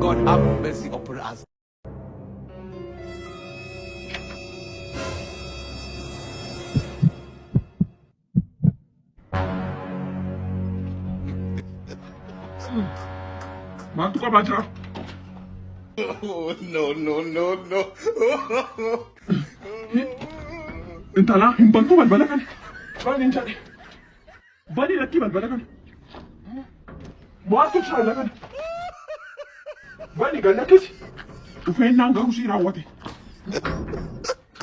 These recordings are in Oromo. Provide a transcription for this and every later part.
God have mercy upon us. Maaltu qabaa jira? Oh, no, no, no, no. Intala hin bantuu balbala kana. Bani hin jedhe. Bani lakkii balbala kana. Maaltu jira kana? Bani gad lakkisi. Dhufeennaan garuu sii raawwate.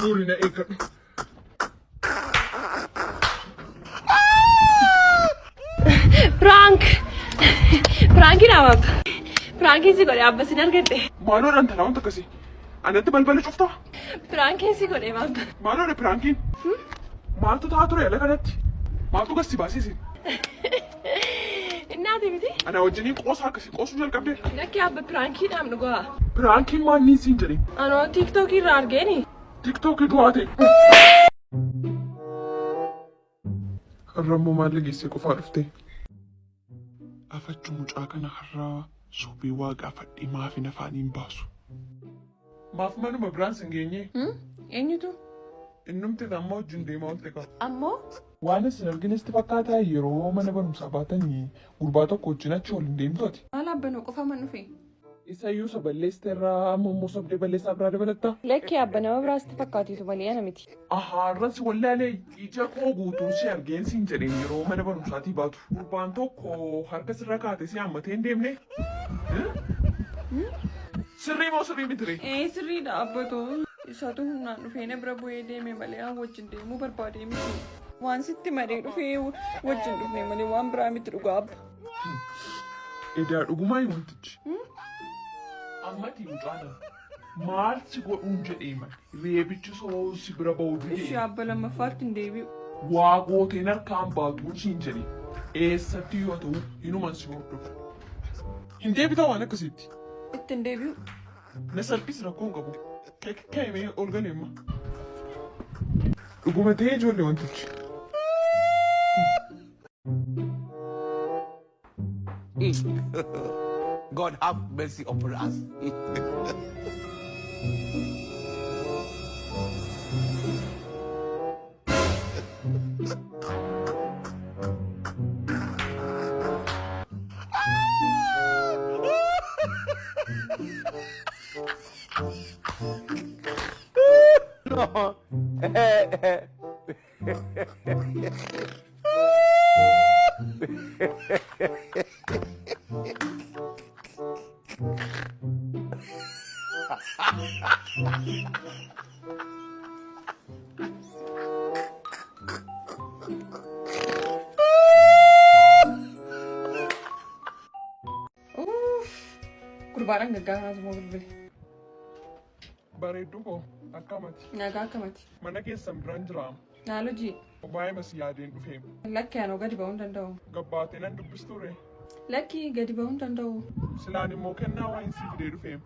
Nuuri na eeggadhu. Prank! Prankiin abba. Prankiin si godhe abba sin argadhe. Maaloodha intala wanta akkasii. Anatti balbala cuftaa? Prankiin si godhe abba. Maaloodha piraankiin? Maaltu ta'aa ture ala kanatti? Maaltu gad si baasise? Innaati miti? Ana wajjiniin qoosaa akkasii qoosuu jalqabdee? Lakki abba piraankiidhaam dhugaa. Piraankiin maal siin jedhe? Anoo tiiktookii irraa argeeni. Tiiktookii du'aa ta'e. Har'a immoo maal geessee qofaa dhufte? Afachu mucaa kana har'a sobee waa gaafadhee maaf hin afaaniin baasu? Maaf manuma biraan sin geenye? Eenyutu? Innumti amma wajjin deemaa oolte qaba. Ammoo? Waan isin argines fakkaataa yeroo mana barumsaa baatanii gurbaa tokko wajjin achi ol hin deemtu ati. Maal abbanoo qofa man dhufe? Isayyuu isa balleessite irraa amma immoo sobdee balleessaa biraa dabalatta. Lakki abba nama biraas fakkaatiitu malee ana miti. Ahaa irra si wallaalee ija koo guutuun si argeen siin jedheen yeroo mana barumsaatii baatu. Gurbaan tokko harka sirra kaatee si hammatee hin deemne. Sirrii moo sirrii miti ree? Ee sirriidha abbatoo. Isaatu humnaan dhufee na bira bu'ee deeme malee an wajjin deemuu barbaadee miti. Waan sitti maree dhufee wajjin dhufne malee waan biraa miti dhugaa abba. Edaa dhugumaa wantichi. Ammati mucaana maal si godhuun jedhee mali reebichi soo si bira ba'uu Ishee didee abba lammaffaatti hin deebi'u. waa gooteen harkaan baatuun siin jedhe eessatti yoo ta'u hinuman si hordofu. Hin deebitaa waan akkasiitti. Itti hin deebi'u. Na salphis rakkoo hin qabu. Ka'imee ol galeemma. Dhuguma ta'ee ijoollee wantichi. God have mercy upon us. Uff. Gurbaadhaan gaggaafaatu moo bilbile. Bareedduu koo akkamati. Nagaa akkamati. Mana keessan biraan jira. Naal hojii. Baay'ee si yaadeen dhufee. Lakki anoo gadi ba'uu hin danda'u. Gabbaatee nan dubbisture. Lakki gadi ba'uu hin danda'u. Silaan immoo kennaa waan si fidee dhufee.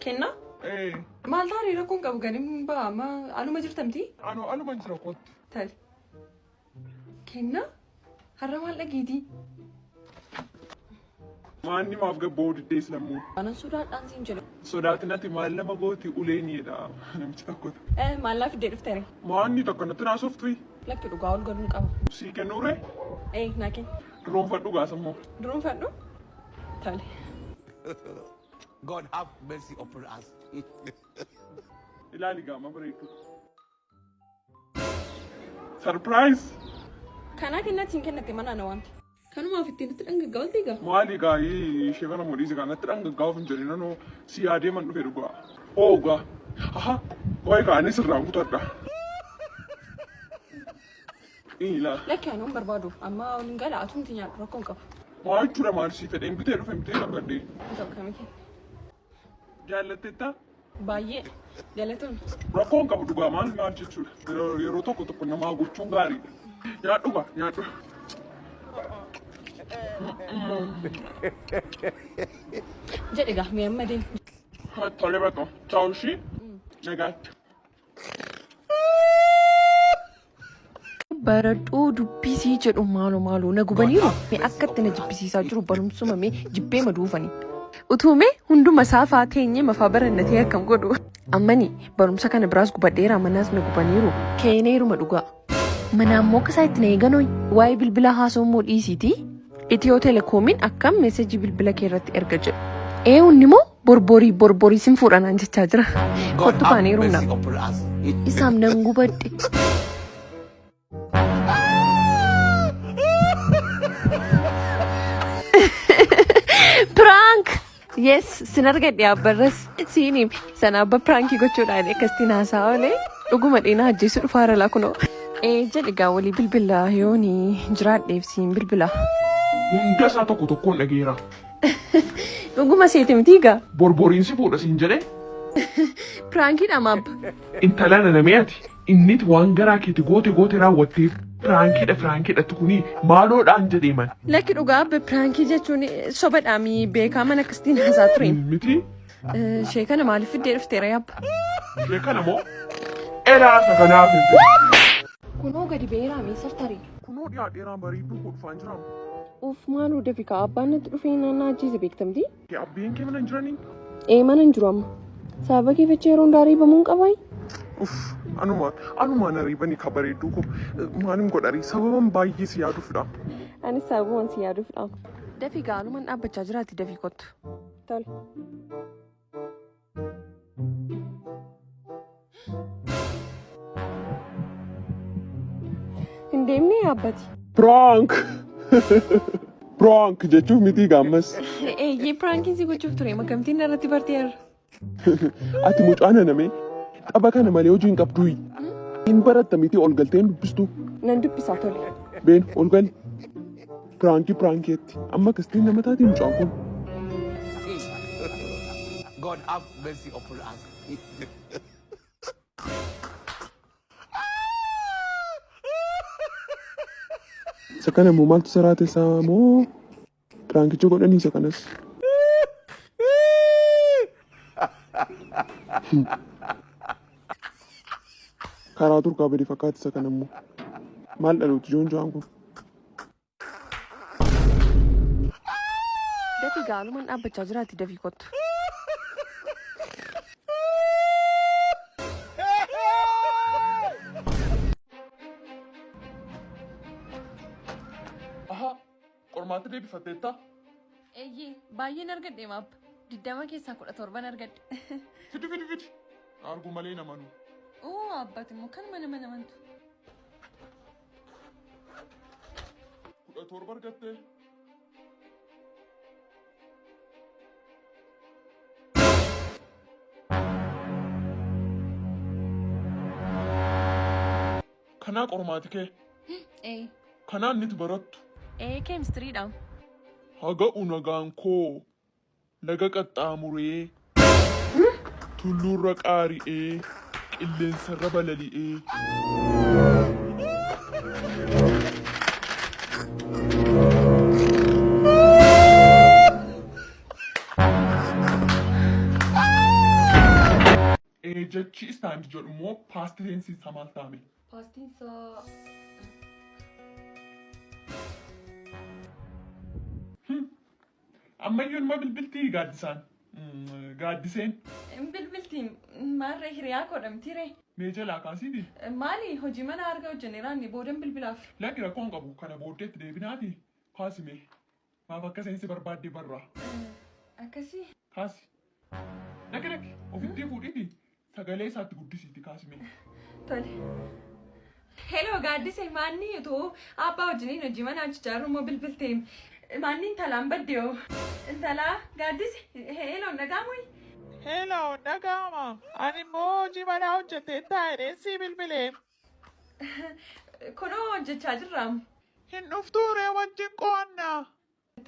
Kennaa? Ee Maal taaree rakkoon qabu gadi hin ba'a amma aluma jirtamti? anoo aluma jira kootti. Tali. Kennaa? Har'a maal dhageetii? Maanni maaf gabba'uu diddees lammuu. Anan sodaadhaan siin jedhu. Sodaatinati maal nama gooti uleenidha namichi tokkotu. Maal naa fiddee dhuftere? Maanni tokko natti naasoftuyi. Lakki dhugaa ol galuun qaba. Sii kennuure Ee naa kenni. duroonfadhu gaasammoo. Duruunfadhu? Tali. God have mercy upon us. Ilaali gaama bareedu. Sarpiraayiz! Kanaa kennatti hin kennatte mana ana waamte. Kanumaaf ittiin itti dhangaggaa olti egaa. Maali gaayii ishee kana mudhiisi gaa natti dhangaggaa'uuf hin jedhin anoo si yaadee man dhufe dhugaa. Oo gaa. Aha. Waa'ee gaa anis irraan kutadha. Ilaa. Lakki ani hin barbaadu. Amma ol hin gala atumti nyaadhu rakkoon qabu. Maa jechuudha maal si fedheen bitee dhufe bitee dhaqqadhee. Ta'u kami kenna. Jaallatteettaa? Baay'ee galatoon. Rakkoon qabu dhugaa maal maal jechuudha. Yeroo tokko tokko namaa gochuun gaariidha. Nyaadhu gaa nyaadhu. Jedhe gaa mee amma deemu. Tole bakka. Ciao ishii. Nagaatti. Baradhuu dubbisii jedhu maaloo maaloo na gubaniiru. Mee akkatti na jibbisiisaa jiru barumsuma mee jibbee maduufani. Utuu mee hunduma isaa faa teenyee mafaa barannatee akkam godhu. Ammani barumsa kana biraas gubadheera manaas na gubaniiru. Keeneeruma dhugaa. Mana ammoo akka isaa itti na eeganooyi. Waa'ee bilbila haasa'uu immoo dhiisiiti. Itiyoo telekoomiin akkam meesejii bilbila kee irratti erga jedhu. Eewunni immoo borborii borborii sin fuudha naan jechaa jira. God Kottu have kaaneerumna. mercy upon us. Isaaf nan gubadhe. Prank! Yes, sin argadhe abbarras. Siiniim sana abba prankii gochuudhaan akkasitti haasaa oolee dhuguma dheenaa ajjeesuu dhufaara laa kunoo. Ee jedhe gaa walii bilbila yooni jiraadheef siin bilbila. Hunda isaa tokko tokkoon dhageera. Dhuguma seeti miti gaa. Borboriin si fuudha siin jedhee. Prankiidha maabba. Intala nanamee ati innit waan garaa keeti goote goote raawwatteef piraankiidha piraankiidhatti kuni maaloodhaan jedhee man. Lakki dhugaa abba prankii jechuun sobadhaami beekaa mana akkasitiin haasaa ture. Miti Ishee kana maaliif fiddee dhufteera yaabba? Ishee kana moo elaa isa kanaaf hin fidne. Kunoo gadi ba'eeraa mee sartarii. Kunoo dhiyaadheeraa bareedduu koo dhufaan jiraam. Uff maaloo dafi kaa abbaan natti dhufee naannaa ajjeese beektamti. Abbeen kee mana hin jiranii? Ee mana hin jiru amma. Sababa kee fecha yeroo hundaa reebamuu hin qabaayi? Uff anuma anumaan ariibani ka bareedduu koo maalin godharii sababan baay'ee si yaaduufidha. Anis sababuman si yaaduufidha. Dafi gaa anuman dhaabbachaa jiraati dafii kottu. Tole. Hin deemnee yaabbati. Prank! Prank jechuuf mitii gaammas. Eeyyee prankiin si gochuuf ture makamtiin irratti bartee har'a. Ati mucaa nanamee tapha kana malee hojii hin qabduuyi. Hin baratta miti ol galtee hin dubbistu. Nan dubbisaa tole. Been ol gali. Piraankii piraankiitti. Amma akkasitti nama taati mucaan kun. God have mercy upon us. Isa kana immoo maaltu saraate isaa moo piraankicha godhanii isa kanas. Karaa turkaa bade fakkaata isa kana immoo. Maal dhalooti joonjaan kun? Dafii gaaluman dhaabbachaa jiraati dafii kottu. Ahaa, qormaata deebifatteetta? Eeyyee baay'een argadhe maabba. 20 keessaa 17 argadhe. Fidi fidi fidi. Argu malee namanu. Oo abbati immoo kanuma nama namantu. 17 argatte. Kanaa qormaati kee. Ee. Kanaan niti barattu. Ee keemistiriidha. Haga'u nagaan koo laga qaxxaamuree tulluurra qaari'ee qilleensarra balali'ee. Ee jechi istaand jedhu immoo past tense isaa maal ta'ame? Paastiin isaa Ammayyuu inuma bilbiltii gaaddisaan. Gaaddiseen. Bilbiltiin maarree hiriyaa koodha mitiiree. Mee jalaa kaasiiti. Maali hojii mana arga hojjenneeraan inni boodan bilbilaaf. Lakki rakkoo hin qabu kana booddeetti deebinaati kaasi mee. Maaf akka seensi barbaadde barraa. Akkasii. Kaasi. Lakki lakki ofitti fuudhiiti sagalee isaatti guddisiiti kaasi mee. Tole. Hello gaaddise maanni utuu abbaa wajjiniin hojii mana hojjechaa jiru immoo bilbiltee maanni intalaan badde hoo. Intalaa gaaddise hello nagaamuyi. Hello, dhaga'ama. Ani immoo hojii manaa hojjettee taa'ee sii bilbile. Kunoo hojjechaa jirra. Hin dhuftuu ree wajjin qo'annaa.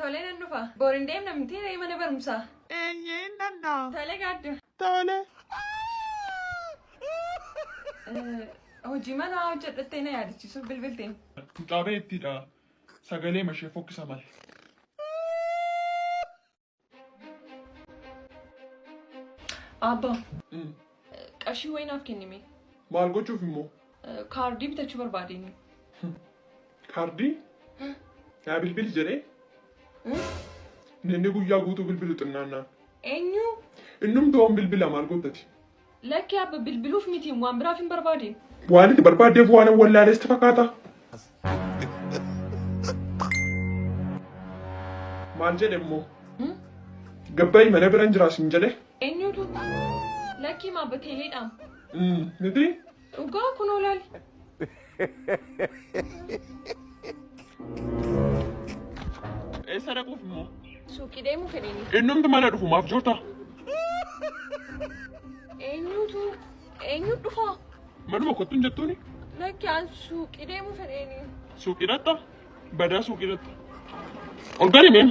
Tolee nan dhufa. Boor hin deemna miti ree mana barumsaa. Eeyyee hin dhanna. Tolee gaaddu. Tole. Hojii manaa hojjedhattee na yaadachiisuuf bilbilteen. Mucaa beettiidha. Sagalee mashee fokkisa malee. Abbaa, qarshii wayii naaf kennime. Maal gochuuf immoo? Kaardii bitachuu barbaadeen. Kaardii? Naa bilbili jedhee? Inni guyyaa guutuu bilbilu xinnaannaan. Eenyu? Innumtuu waan bilbila maal gootati? Lakki abba bilbiluuf miti waan biraaf hin barbaadeen. Waan itti barbaaddeef waan wallaaleesti fakkaata. Maal jedhe immoo? Gabbayi mana biran jiraas hin jedhe? Eenyutu? Lakki maabba teeleedhaan. Miti? Dhugaa kunoo laali. Eessa dhaquuf immoo? Suuqii deemuu fedheeni. Innumti mana dhufu maaf jirta? Eenyutu? Eenyu dhufaa? Manuma kottu hin jettuuni? Lakki an suuqii deemuu fedheeni. Suuqii dhatta? Badaa suuqii dhatta. Ol gadi mee?